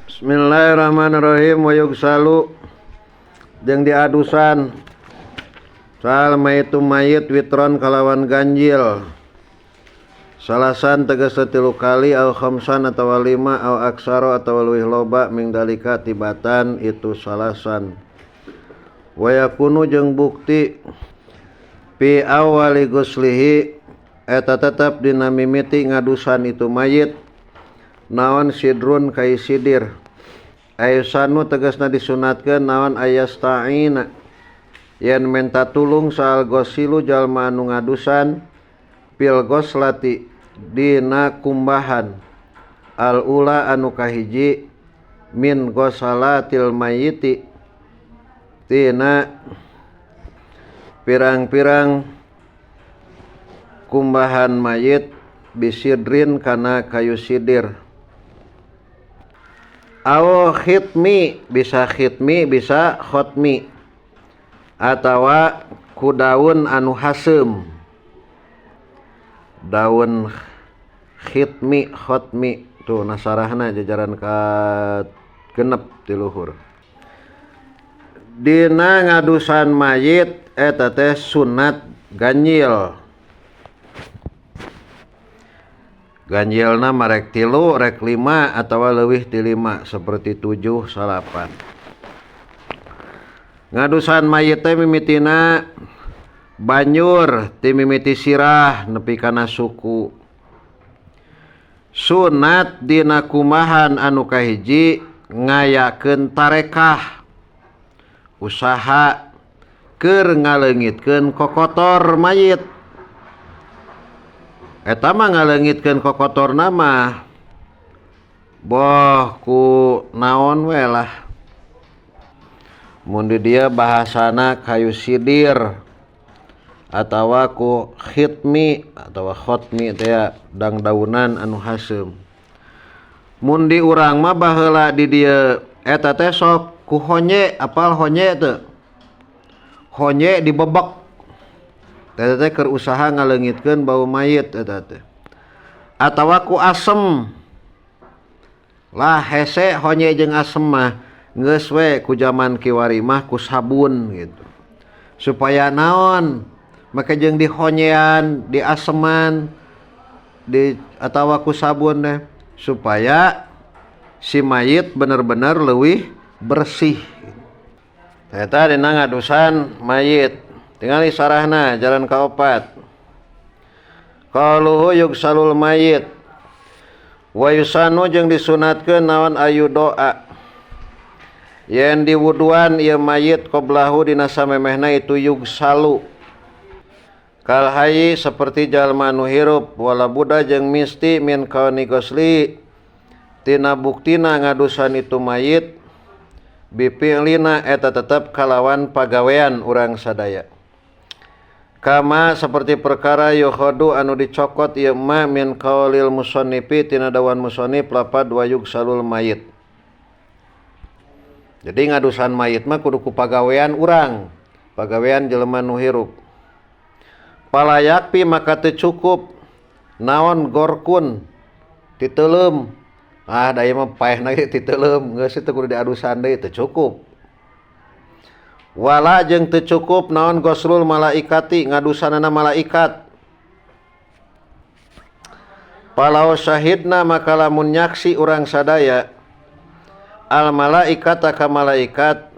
Bismillahirrahmanirrahim. Wa yugsalu jeung diadusan saha mayitu mayit witron kalawan ganjil salasan tegese 3 kali au khamsan atawa 5 au aksaro atawa leuwih loba ming dalika tibatan itu salasan. Wa yakunu jeung bukti fi awali guslihi eta tetep dina mimiti ngadusan itu mayit naon sidrun kai sidir. Ayusanu tegasna disunatkeun naon ayasta'ina yen menta tulung saal gosilu jalma anu ngadusan fil goslati dina kumbahan al ula anu kahiji min gosalatil mayiti tina pirang-pirang kumbahan mayit bisidrin kana kayu sidir. Aw khitmi, bisa khitmi bisa khotmi atawa ku daun anu haseum, daun khitmi khotmi tuh nasarahna jajaran ka genep ti luhur. Dina ngadusan mayit eta teh sunat ganjil. Ganjilna marek 3 rek 5 atawa leuwih ti 5 seperti 7 salapan. Ngadusan mayit teh mimitina banjur ti mimiti sirah nepi kana suku. Sunat dina kumahan anu kahiji ngayakeun tarekah usaha keur ngaleungitkeun kokotor mayit. Eta mah ngaleungitkeun kokotorna mah boh ku naon we lah. Mun di dieu bahasana kayu sidir atawa ku khitmi atawa khotmi teh dangdaunan anu haseum. Mun di urang mah baheula di dieu eta teh sok ku honye, apal honye teu? Honye dibebek. Eta teh keur usaha ngaleungitkeun bau mayit eta teh. Atawa ku asem. Lah hese honye jeung asem mah geus we ku jaman kiwari mah ku sabun gitu. Supaya naon? Make jeung dihonyean, diaseman, di atawa ku sabun teh supaya si mayit bener-bener leuwih bersih. Eta dina ngadusan mayit. Tingali sarahna jalan kaopat. Qaluhu yugsalul mayit wa yusanu jeung disunatkeun naon ayu doa. Yen diwuduan ieu mayit qoblahu dina samemehna itu yugsalu. Kal hayyi seperti jalma anu hirup wala buddha jeung misti min kauni gosli tina buktina ngadusan itu mayit bipi'lina eta tetep kalawan pagawean urang sadaya. Kama seperti perkara yukhadu anu dicokot ieu ma min qaulil musannifi tina dawan musannif lapad wa yugsalul mayit. Jadi ngadusan mayit mah kudu ku pagawean urang, pagawean jelema nu hirup. Palayakpi maka teu cukup naon gorkun titeuleum. Ah da ieu mah paehna ge titeuleum, geus teu kudu diadusan deui teu cukup. Wala jeung teu cukup naon goslul malaikati ngadusanana malaikat. Palau syahidna maka lamun nyaksi urang sadaya al malaikata ka malaikat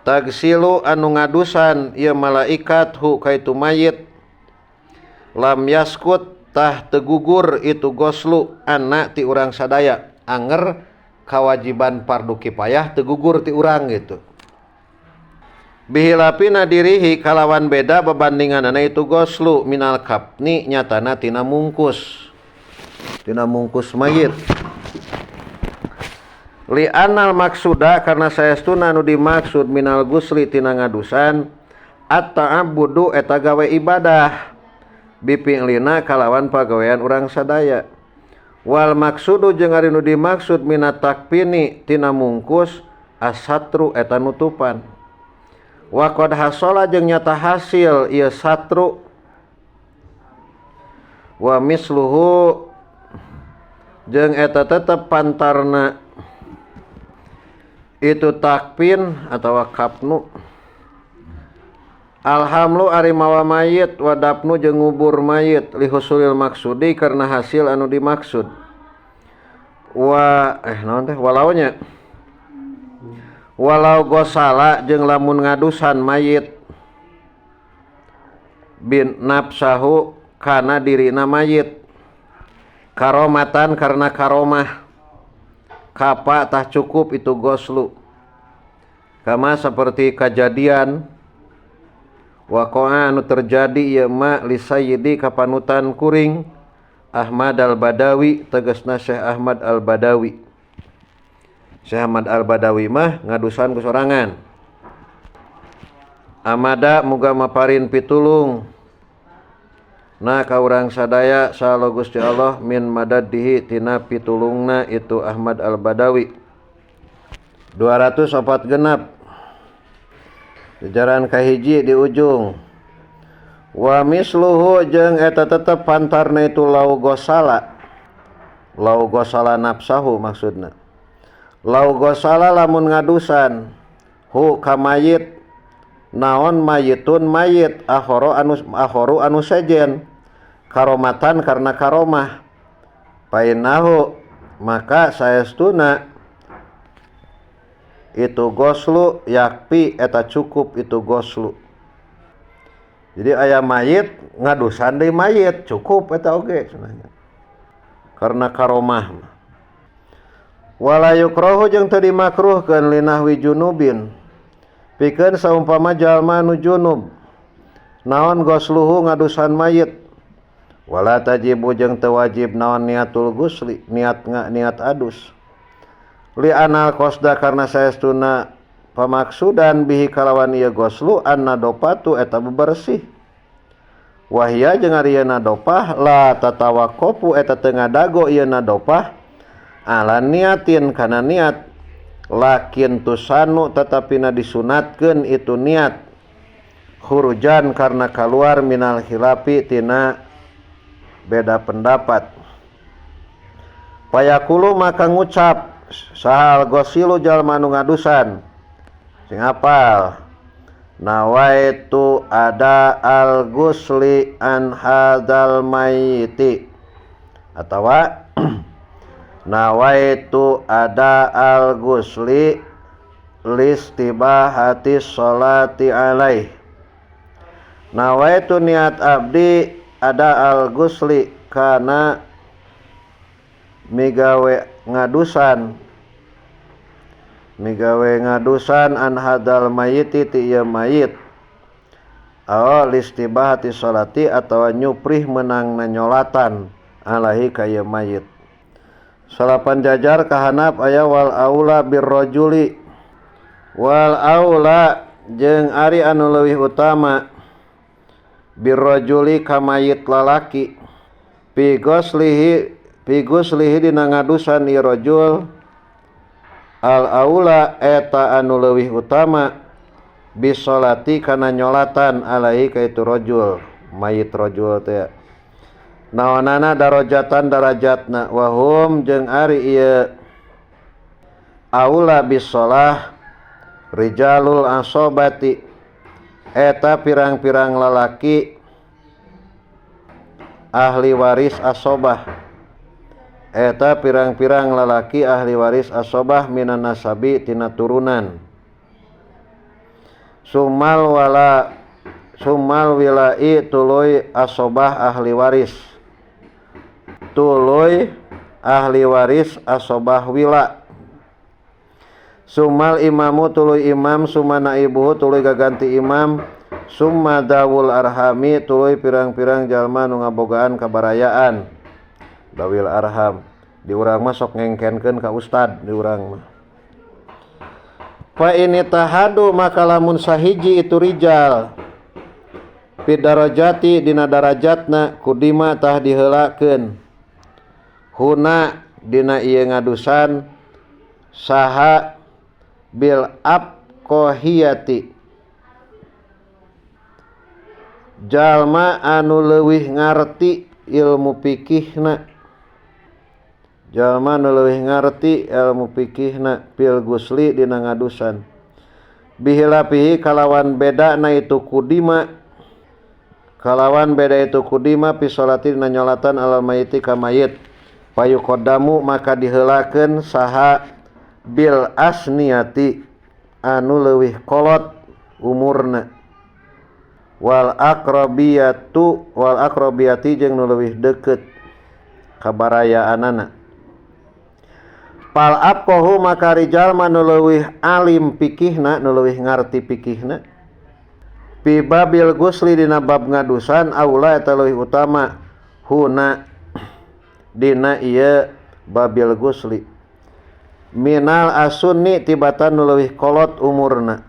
tagsilu anu ngadusan ieu malaikat hu ka itu mayit lam yaskut tah tegugur itu goslu anak ti urang sadaya. Anger kawajiban fardu kifayah tegugur ti urang gitu. Bihilapina dirihi kalawan beda bebandinganana itu goslu minal kapni nyatana tina mungkus, tina mungkus mayit. Li anal maksuda karena saestuna nu dimaksud minal gusli tina ngadusan at-ta'abbudu eta gawe ibadah bipi'lina kalawan pagawean urang sadaya. Wal maksudu jeung ari nu dimaksud minat takfini tina mungkus asatru eta nutupan. Wa qad hasala jeung nyata hasil ieu satru wa misluhu jeung eta tetep pantarna Itu takpin atawa kapnu. Alhamlu ari mawa mayit wadapnu jeung ngubur mayit lihusulil maksudi karena hasil anu dimaksud. Wa naon teh walaunya. Walau gosala jeung lamun ngadusan mayit bin nafsahu kana dirina mayit karomatan karena karomah kapa tah cukup itu goslu kama seperti kejadian waqa'a anu terjadi ieu ma li sayyidi kapanutan kuring Ahmad al-Badawi tegasna Syekh Ahmad al-Badawi. Syekh Ahmad al-Badawi mah ngadusan ku sorangan. Amada muga maparin pitulung na ka urang sadaya salo Gusti Allah min madadihi tina pitulungna itu Ahmad al-Badawi. 204 genap. Jajaran kahiji di ujung. Wa misluhu jeung eta tetep pantarna itu lau gosala. Lau gosala nafsahu maksudna. Lau gosala lamun ngadusan hu ka mayit naon mayitun mayit ahoro anu sejen karomatan karena karomah painahu maka saestuna itu goslu yakpi eta cukup itu goslu. Jadi aya mayit ngadusan deui mayit cukup eta oge cenah karena karomah. Wala yukrohu jeung teu dimakruhkeun linahwi junubin pikeun saumpama jalma nu junub naon gosluhu ngadusan mayit wala tajibu jeung teu wajib naon niatul gusli niat adus li anal qasda karena saestuna pamaksudan bihi kalawan ieu goslu anna dopatu eta bebersih wahia jeung ari ieu nadopah la tatawaqqafu eta teu ngadago ieu nadopah ala niatin kana niat lakin tusanu tetapi na disunatkeun itu niat khurujan karena keluar minal khilafi tina beda pendapat. Payaqulu maka ngucap sahal gosilu jalma nu ngadusan sing apal nawaitu ada al gusli an hadzal mayyiti atawa nawaitu ada al gusli listibahati sholati alaih. Nawaitu niat abdi ada al gusli kana migawe ngadusan an hadal mayiti ti ieu mayit aw listibahati sholati atawa nyuprih menang nyolatan alaihi ka ieu mayit. Salapan jajar kahanap aya wal aula birrajuli wal aula jeung ari anu leuwih utama birrajuli ka mayit lalaki fi guslihi dina ngadusan ieu rajul al aula eta anu leuwih utama bisolati kana nyolatan alaihi ka itu rajul mayit rajul teh naonana darajatan darajatna wahum jeung ari ieu aula bisolah rijalul asobati eta pirang-pirang lalaki ahli waris asobah eta pirang-pirang lalaki ahli waris asobah minan nasabi tina turunan sumal wilai tuluy asobah ahli waris tuluy ahli waris asobah wila sumal imamu tuluy imam summa naibuhu tuluy gaganti imam summa dawul arhami tuluy pirang-pirang jalma nu ngabogaan kabarayaan dawil arham di urang mah sok ngengkenkeun ka ustad di urang mah. Fa ini tahadu maka lamun sahiji itu rijal fi darajati dina darajatna kudima tah diheulakeun huna dina ieu ngadusan saha bil abqahiyati jalma anu leuwih ngarti ilmu fikihna Jalma nu leuwih ngarti ilmu fikihna fil gusli dina ngadusan bihilafihi kalawan bedana itu kudima kalawan beda itu kudima fi sholati dina nyolatan alal mayiti ka mayit payuqaddamu maka diheulakeun saha bil asniyati anu leuwih kolot umurna wal aqrabiyatu wal aqrabiyati jeung nu leuwih deukeut kabarayaanana. Fal afqahu maka rijal nu leuwih alim fikihna nu leuwih ngarti fikihna fi babil gusli dina bab ngadusan aula eta leuwih utama huna dina ieu babil gusli minal asunni tibatan nu leuwih kolot umurna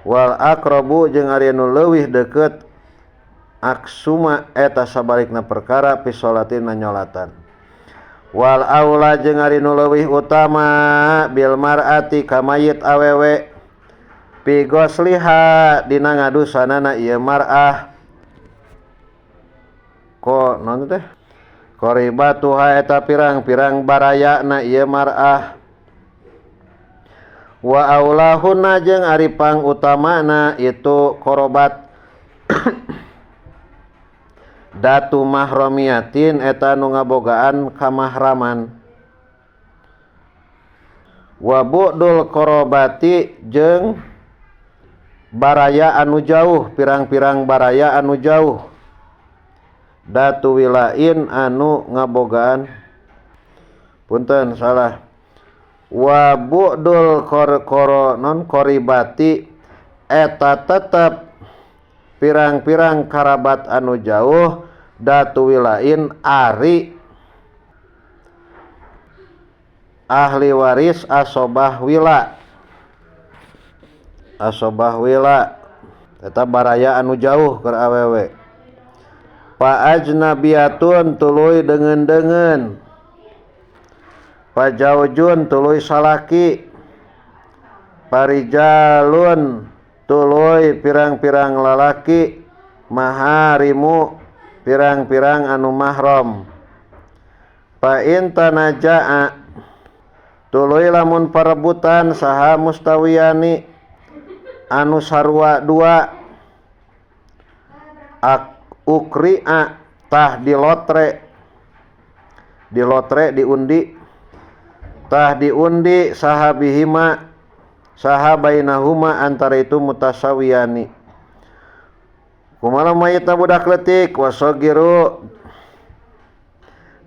wal aqrabu jeung ari nu leuwih deukeut aksuma eta sabalikna perkara fi sholatin nyolatan wal aula jeung ari nu leuwih utama bil mar'ati ka mayit awewe fi ghusliha dina ngadusanana ieu mar'ah ko naon teh qaribatuha eta pirang-pirang barayana ieu mar'ah wa aulahunna jeung ari pangutamana itu korobat datu mahromiatin eta nu ngabogaan kamahraman wa bu'dul korobati jeung baraya anu jauh pirang-pirang baraya anu jauh datu wilain anu ngabogaan punten salah wa bu'dul kor non koribati eta tetep pirang-pirang karabat anu jauh datu wilain ari ahli waris asobah wila eta baraya anu jauh keur awewe fa ajnabiyatun tuluy deungeun-deungeun pajaujun tuluy salaki parijalun tuluy pirang-pirang lalaki maharimu pirang-pirang anu mahram fa in tanajaa tuluy lamun parebutan saha mustawiyani anu sarua dua ukri'a tah dilotre diundi tah diundi saha bihima saha bainahuma antara itu mutasawiyani kumaha mayitna budak leutik wasogiru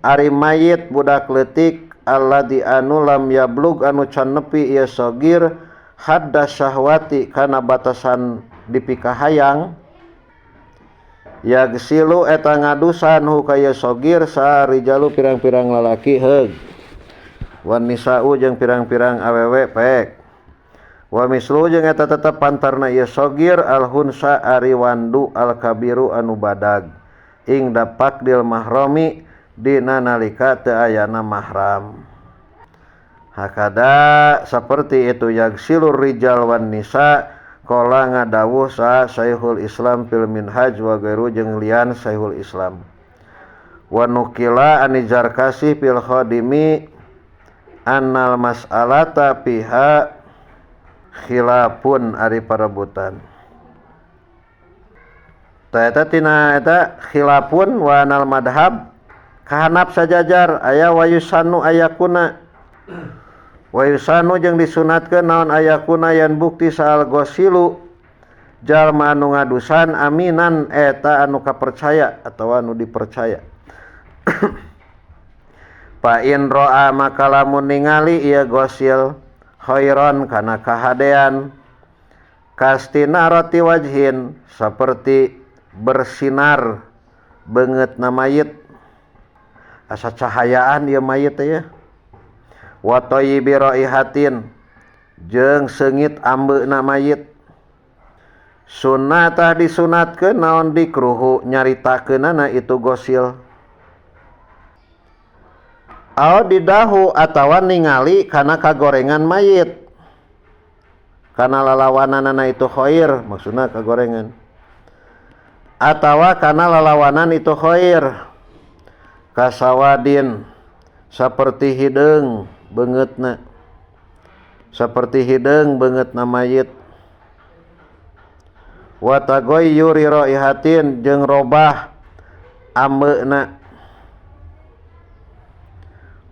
ari mayit budak leutik alladzi anu lam yablug anu can nepi ieu sogir hadda syahwati kana batasan dipikahayang yagsilu eta ngadusan hu ka ieu sogir sarijalu pirang-pirang lalaki heug wan nisa'u jeung pirang-pirang awewe pek wa mislu jeung eta tetep pantarna ieu sogir al hunsa ari wandu al kabiru anu badag ing dapakdil mahrami dina nalika teu ayana mahram hakada seperti itu yagsilur rijal wan nisa qala ngadawuh sa Syekhul Islam fil Minhaj wa gairu jeung lian Syekhul Islam wa nukila ani Jarkasi fil Khadimi annal mas'alata fiha khilafun ari parebutan ta eta tina eta khilafun wa anal madhab kahanap sajajar aya wayusanu ayakuna wayusanu jeung disunatkeun naon ayakuna yan bukti saal gosilu jalma anu ngadusan aminan eta anu kapercaya atawa anu dipercaya fa in ro'a maka lamun ningali ieu gosil khairon kana kahadean kastinarati wajhin seperti bersinar beungeutna mayit asa cahayaan ieu mayit teh ya wa thayyibi raihatin jeung seungit ambeuna mayit sunnah tah disunatkeun naon dikruhu nyaritakeunana itu gosil au didahu atawa ningali kana kagorengan mayit kana lalawananana itu khair maksudna kagorengan atawa kana lalawanan itu khair kasawadin Saperti hideung beungeutna, saperti hideung beungeutna mayit. Wa taghayyuri raihatin jeung robah ambeuna.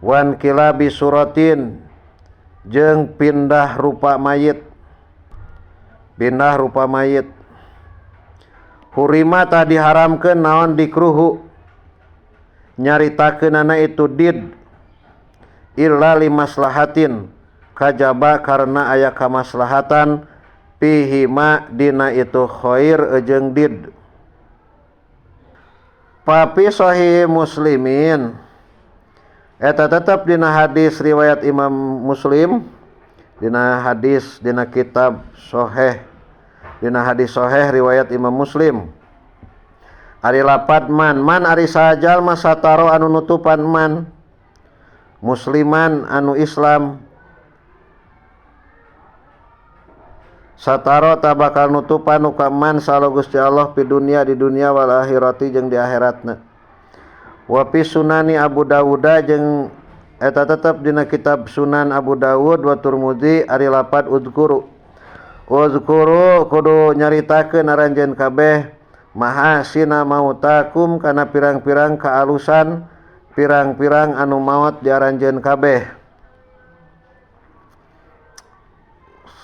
Wan kilabi suratin jeung pindah rupa mayit, pindah rupa mayit. Hurima tah diharamkeun naon dikruhu nyaritakeunana itu did illa limaslahatin kajaba karena aya kamaslahatan pihima dina itu khair jeung did. Papi sahih Muslimin eta tetep dina hadis riwayat Imam Muslim, dina hadis dina kitab sahih, dina hadis sahih riwayat Imam Muslim. Ari lapad man, man ari sajalma sataro anu nutupan man musliman anu Islam, sataro ta bakal nutupan nu ka man salo Gusti Allah pi dunia di dunia wal akhirati jeung di akhiratna. Wa fi sunani Abu Dawud jeung eta tetep dina kitab Sunan Abu Dawud wa Turmudi ari lapad udkuru. Udkuru kudu nyaritakeun aranjeun kabeh mahasina mautakum kana pirang-pirang kaalusan pirang-pirang anu maot di aranjeun kabeh.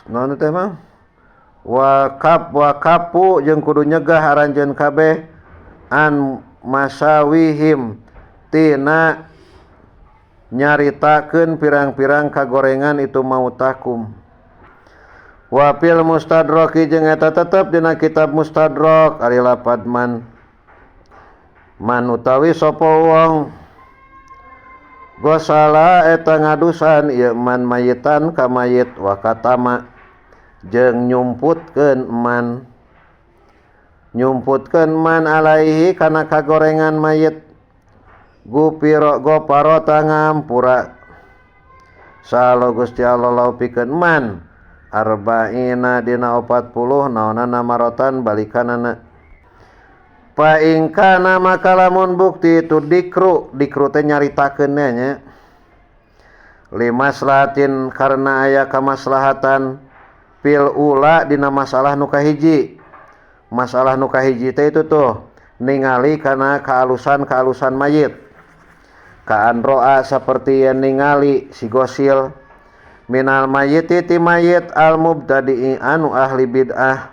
Naon teh mah? Wakap wakapu jeung kudu nyegah aranjeun kabeh an masawihim tina nyaritakeun pirang-pirang kagorengan itu mautakum. Wa fil mustadraki jeung eta tetep dina kitab mustadrak ari lapad man, man utawi sapa wong gosala eta ngadusan ieu man mayitan ka mayit wa katama jeung nyumputkeun man, nyumputkeun man alaihi kana kagorengan mayit gupiro goparo tangampura salo Gusti Allah laupikeun man arba'ina dina 40 naonana marotan balikanana. Fa in kana maka lamun bukti itu dikru, dikru teh nyaritakeun nya limaslahatin karena aya kamaslahatan fil ula dina masalah nu kahiji. Masalah nu kahiji teh itu tuh ningali kana kaalusan-kaalusan mayit. Kaan roa saperti yen ningali si gosil minal mayiti ti mayit al mubtadi'i anu ahli bid'ah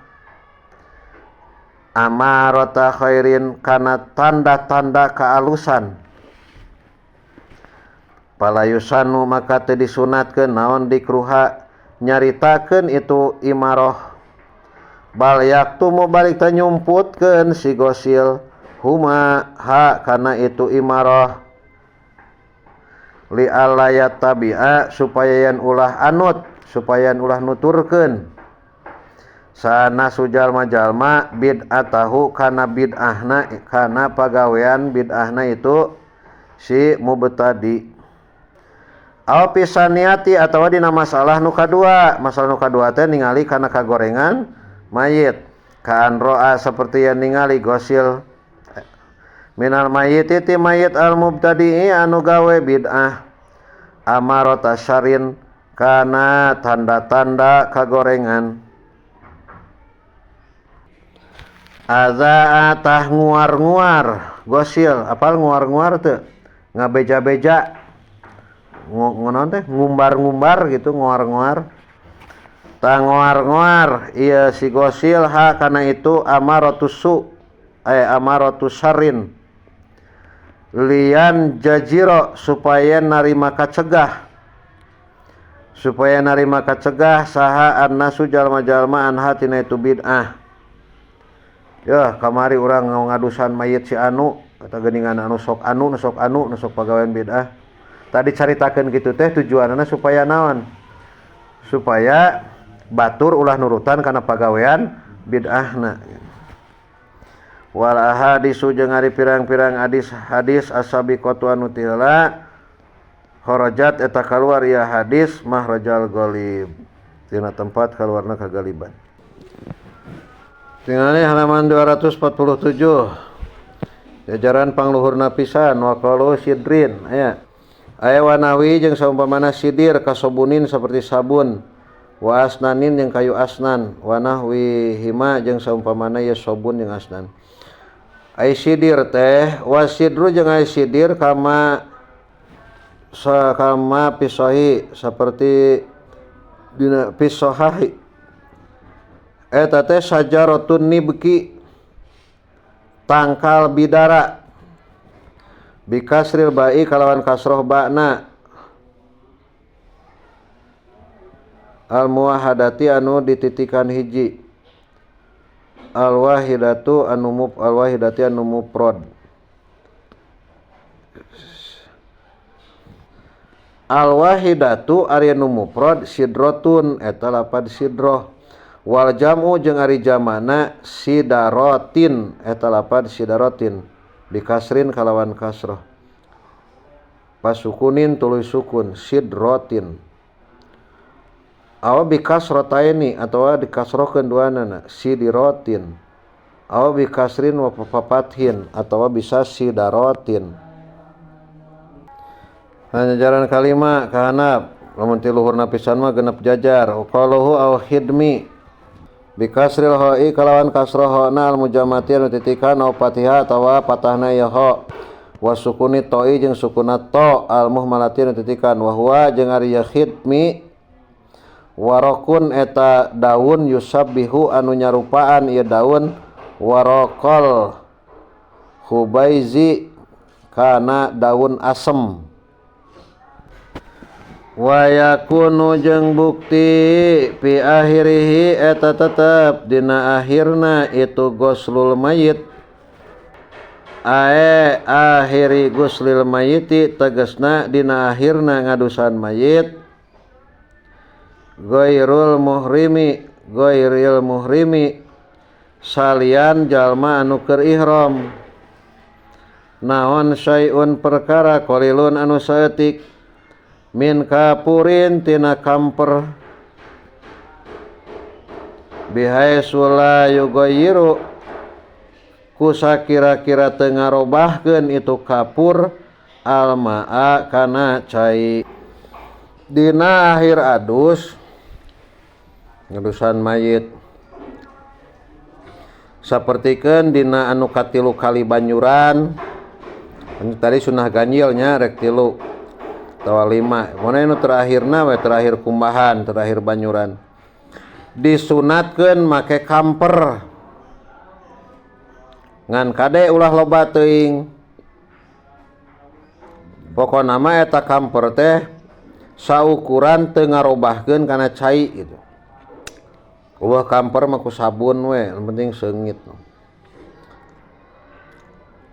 amarata khairin kana tanda-tanda kaalusan. Palayusanu maka teu disunatkeun naon dikruha nyaritakeun itu imaroh. Bal yaktumu balik teh nyumputkeun si gosil huma ha kana itu imaroh li alla yattabi'a supaya yen ulah anut, supaya yen ulah nuturkeun sana sujalma-jalma bid'atahu kana bid'ahna, kana pagawean bid'ahna itu si mubtadi. Aw pisaniati atawa dina masalah nu kadua, masalah nu kadua teh ningali kana kagorengan mayit. Kaan roa seperti yang ningali gosil minal mayit ti mayit al mubtadi'i anu gawe bid'ah amarata syarin kana tanda-tanda kagorengan. Azaa tah nguar-nguar gosil, apal nguar-nguar teu ngabeja-beja ngonon teh ngumbar-ngumbar gitu, nguar-nguar. Tah nguar-nguar ieu si gosil ha kana itu amaratus su amaratus syarin lian jajiro supaya narima kacegah, supaya narima kacegah saha annasu jalma-jalma anha tina itu bid'ah. Yah kamari urang ngadusan mayit si anu kata geuningan anu sok anu nu sok anu nu sok pagawean bid'ah. Tadi caritakeun kitu teh tujuanana supaya naon? Supaya batur ulah nurutan kana pagawean bid'ahna. Wal ahadisu jeung ari pirang-pirang hadis hadis as-sabiqatu anu tila kharajat eta kaluar ieu hadis mahrajal ghalib tina tempat kaluarna kagaliban. Tingali halaman 247 jajaran pangluhurna pisan wa qalu sidrin aya. Aya wanawi jeung saumpamana sidir kasobunin seperti sabun wa asnanin jeung kayu asnan wa nahwihima jeung saumpamana ye sabun jeung asnan. Ai sidir teh wasidru jeung ai sidir kama kama pisohi seperti dina pisohahi eta teh sajaratun nibki tangkal bidara bikasril ba'i kalawan kasroh ba'na al muwahhadati anu dititikan hiji al wahidatu anu mub al wahidati anu mufrad al wahidatu ari anu mufrad sidrotun eta lapad sidroh wal jam'u jeung ari jamana sidarotin eta lapad sidarotin bikasrin kalawan kasroh pasukunin tuluy sukun sidrotin aw bikasrotaini atawa dikasrohkeun duanana sidirotin aw bikasrin wa fathin atawa bisa sidarotin. Jajaran kalima kahanap lamun ti luhurna pisan mah genep jajar qaluhu aw khidmi bikasril ha'i kalawan kasroh ha'na al mujamati anu titikan aw fatihah atawa patahna ya ha wa sukuni to'i jeung sukuna to al muhmalati anu titikan wa huwa jeung ari ya khidmi warokun eta daun yusabbihu anu nyarupaan ieu daun warokol hubaizi kana daun asem. Wa yakunu jeung bukti fi akhirihi eta tetep dina akhirna itu ghuslul mayit ae akhiri ghuslil mayiti tegasna dina akhirna ngadusan mayit ghairul muhrimi ghairil muhrimi salian jalma anu keur ihram naon syai'un perkara qalilun anu saeutik min kapurin tina kamper bihaitsu la yughayyiru kusa kira-kira teu ngarobahkeun itu kapur almaa kana cai. Dina akhir adus ngadusan mayit sapertikeun dina anu katilu kali banyuran tadi sunah ganjilnya rek tilu atawa lima mana anu terakhirna we terakhir kumbahan terakhir banyuran disunatkeun make kamper ngan kade ulah loba teuing pokona mah eta kamper teh saukuran teu ngarobahkeun kana cai gitu. Ulah kamper mah ku sabun we, yang penting seungit.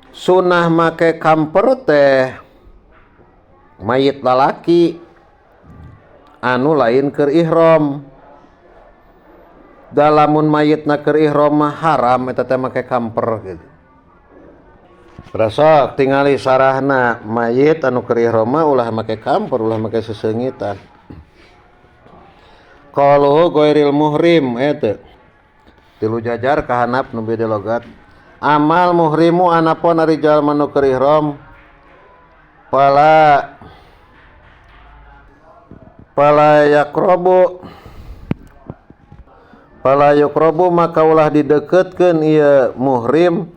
Sunah make kamper teh mayit lalaki anu lain keur ihram. Da lamun mayitna keur ihram mah haram eta teh make kamper gitu. Rasok tingali sarahna mayit anu keur ihram mah ulah make kamper, ulah make seseungitan. Qaluhu ghairil muhrim eta tilu jajar kahanap nu beda logat. Amal muhrimu anapun ari jalma nu keur ihram pala pala yaqrabu maka ulah dideketkeun ieu muhrim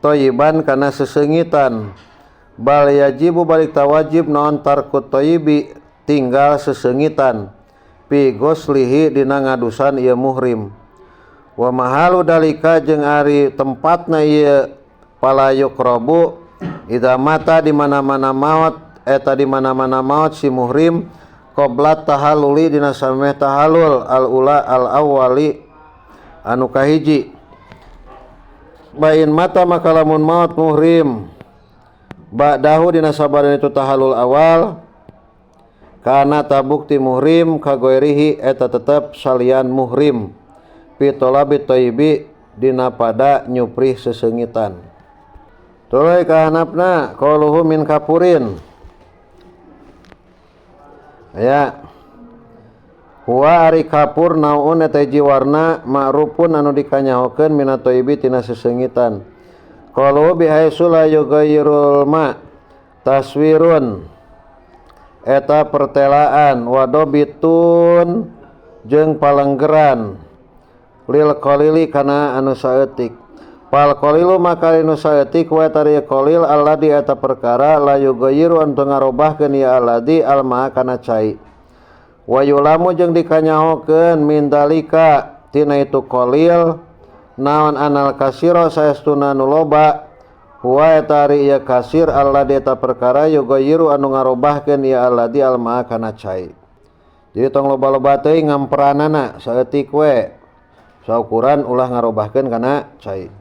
thayyiban kana seseungitan bal yajibu balik tawajib naon tarku thayyibi tinggal seseungitan pi goslihi dina ngadusan ieu muhrim wa mahalu dalika jeung ari tempatna ieu pala yaqrabu idza mata di mana-mana maot eta di mana-mana maot si muhrim qabla tahalluli dina sameh tahallul al ula al awwali anu kahiji bain mata maka lamun maot muhrim ba'dahu dina sabarana itu tahallul awal kana tabukti muhrim kagoirihi eta tetep salian muhrim fi talabi thayyibi dina pada nyuprih seseungitan. Tuluy kahanapna qaluhu min kapurin ya huwa ari kapur naun eta hiji warna ma'rufun anu dikanyahokeun mina thayyibi tina seseungitan qaluhu bihaitsu la yughayyirul ma taswirun Eta pertelaan wa dhabitun jeung palenggeran lil qalili kana anu saeutik. Fal qalilu maka anu saeutik wa tari qalil alladzi eta perkara la yughayyiru anu teu ngarobahkeun ieu alladzi almaa kana cai. Wa yulamu jeung dikanyahokeun min dalika tina itu qalil naon anal kasira saestuna nu loba huwa eta ari ieu kasir alladzi eta perkara yughayyiru anu ngarobahkeun ieu alladzi almaa kana cai. Jadi tong loba-loba teuing ngamperanana, saeutik we saukuran ulah ngarobahkeun kana cai.